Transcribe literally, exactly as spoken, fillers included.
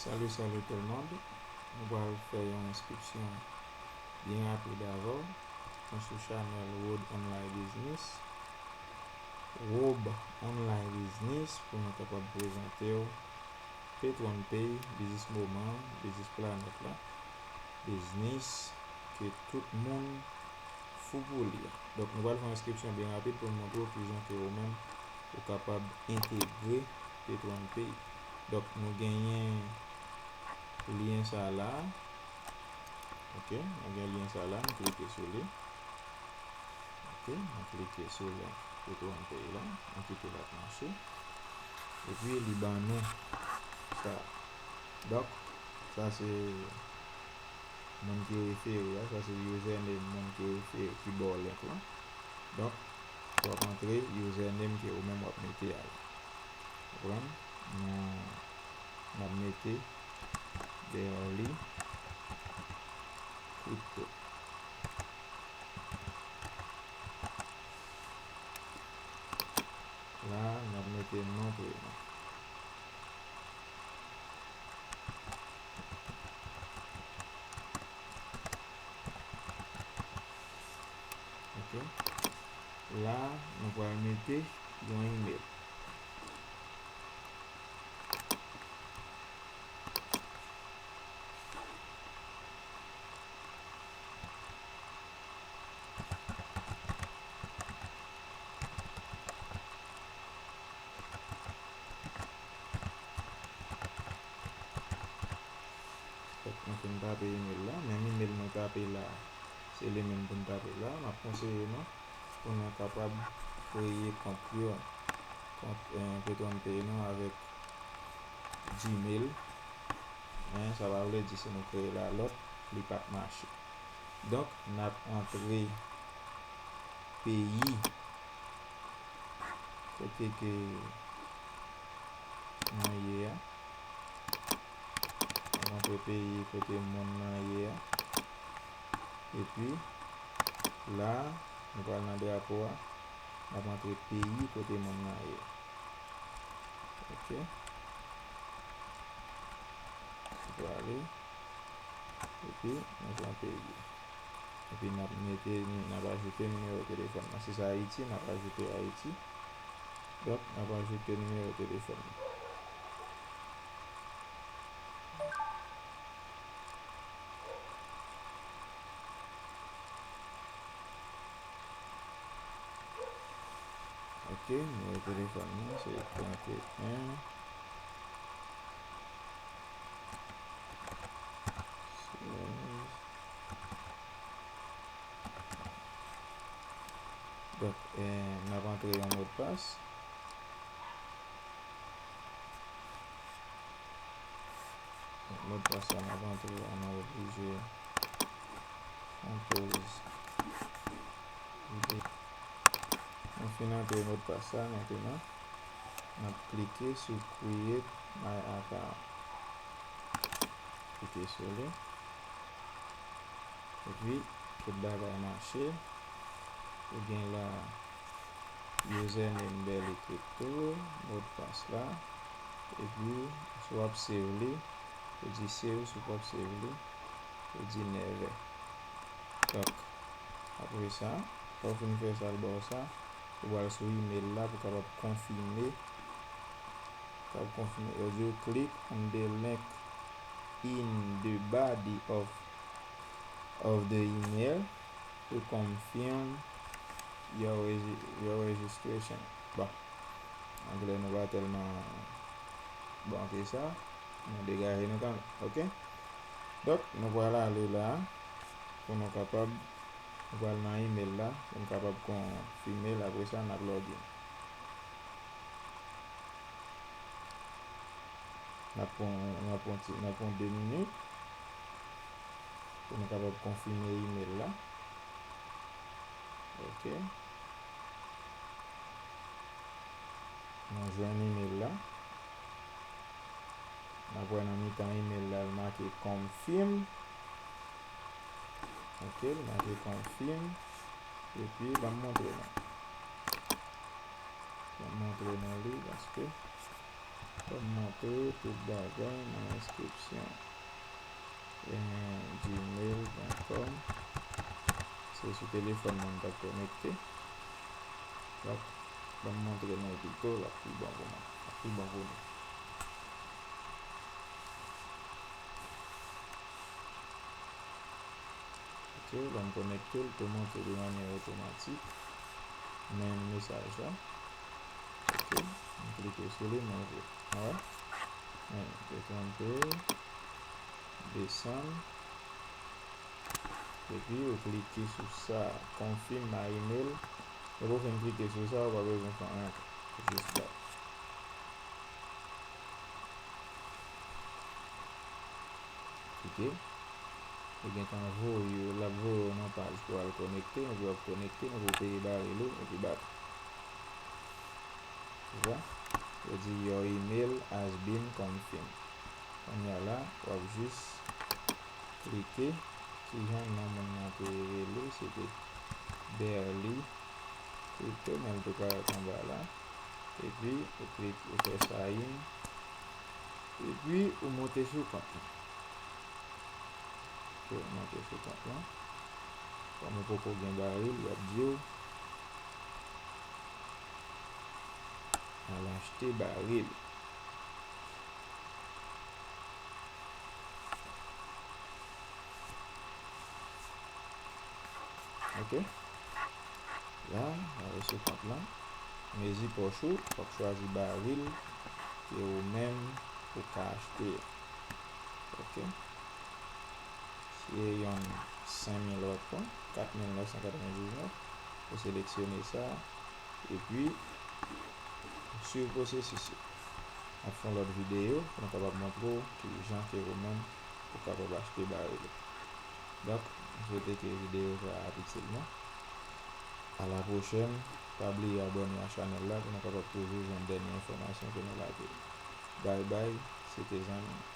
Salut, salut tout le monde. Nou pral fè yon enskripsyon byen rapid avè w. Nou sou chanèl Road Online Business. Road Online Business pou nou kapab prezante w Patreon Pay, Business Moment, Business Planet la, biznis ke tout moun fou pou li a. Donk, nou pral fè yon enskripsyon byen rapid pou n montre w kijan ke ou menm ou kapab entegre Patreon Pay. Donk, nou genyen lyen sa la. Ok, nou gen lyen sa la, nou klike sou li. Ok, nou klike sou link Patreon Pay la, nou kite l ap mache. Epi li ban nou sa. Donk, sa se moun ki refere a, sa se username moun ki refere, ki ba w link lan. Donk, w ap antre username ke ou menm w ap mete a la. Konprann? Nou, n ap mete Berly Crypto. La, n ap mete non prenon. Ok. La, nou pral mete yon email. Fòk nou fin tape email la. Menm email nou tape la, se li menm pou n tape la. M ap konseye nou pou nou kapab kreye kont yo, kont, eh, Patreon Pay nou avèk Gmail. Men sa pa vle di si nou kreye la lòt, li p ap mache. Donk, n ap antre peyi kote ke nou ye a. N ap antre peyi kote moun nan ye a. Epi, la, nou pral nan drapo a. N ap antre peyi kote moun nan ye. Ok. Nou prale. Epi, nou pran peyi. Epi, n ap mete, n ap ajoute nimewo telefòn nan. Si se Ayiti, n ap ajoute Ayiti. Donk, n ap ajoute nimewo telefòn nan. Ok, nimewo telefòn nan se trannteyen, sèz. Donk, eh, n ap antre yon modpas. Modpas la n ap antre a, nou oblije fè yon poz. Nou fin antre modpas la, mentnan, n ap klike sou Create My Account. Klike sou li. Epi, tout bagay mache. Ou gen la username Berly Crypto, modpas la. Epi, si w ap save li, ou di save, si w p ap save li, ou di never. Donk, apre sa, lè w fin fè sa, l ba w sa, ou pral sou email la pou w kapab konfime. K ap konfime. Yo di w, click on the link in the body of, of the email to confirm your regi-, your registration. Bon, anglè nou pa tèlman bon ke sa. Nou degaje nou kanmenm, ok? Donk, nou pral ale la pou nou kapab, nou pral nan email la pou nou kapab konfime l. Apre sa, n ap login. N ap pran, n ap pran ti, n ap pran de minit pou nou kapab konfime email la. Ok. Nou jwenn email la. N ap wè nan mitan email la, l make confirm. Ok, l make confirm. Epi, ban m montre nou. Ban m montre nou li, paske Ban m montre tout bagay nan enskripsyon. Gmail pwen kòm. Se sou telefòn mwen m t ap konekte. Donk, ban m montre nou pito, l ap pi bon pou mwen. L ap pi bon pou nou. Ok, lè m konekte, l tou monte de manyè otomatik. Men mesaj la. Ok, m klike sou li, m ouvri. Alright. Men, te twonpe, desann. Epi ou klike sou sa, confirm my email. Depi ou fin klike sou sa, ou pa bezwen fè anyen ankò. Jis bat. Ok. Li gentan voye w, l ap voye w nan paj pou al konekte, epi w ap konekte, epi w peye baril ou, epi bat. Ou wè? Yo di your email has been confirmed. Kounye a la, w ap jis klike, kijan non moun nan te rele, se te Berly Crypto, men l tou parèt anba la. Epi, ou klik, ou fè sign. Epi, ou monte sou kont lan. Ok, ou monte sou kont lan. Kòm ou poko gen baril, y ap di w al achte baril. Ok. La, ale sou kont lan. Mezi pòch ou, w ap chwazi baril ke ou menm ou ka achte. Ok. Se yon senk mil wòt pwen, kat mil nèf san katrevendisnèf. Ou seleksyone sa. Epi, ou swiv pwosesis yo. N ap fè yon lòt videyo pou nou kapab montre w kijan ke ou menm ou kapab achte baril ou. Donk, m swete ke videyo sa a itil nou. A la pwochèn, pa bliye abòne a chanèl la pou nou kapab toujou jwenn dènye enfòmasyon ke nou lage. Bye bye, se te zanmi.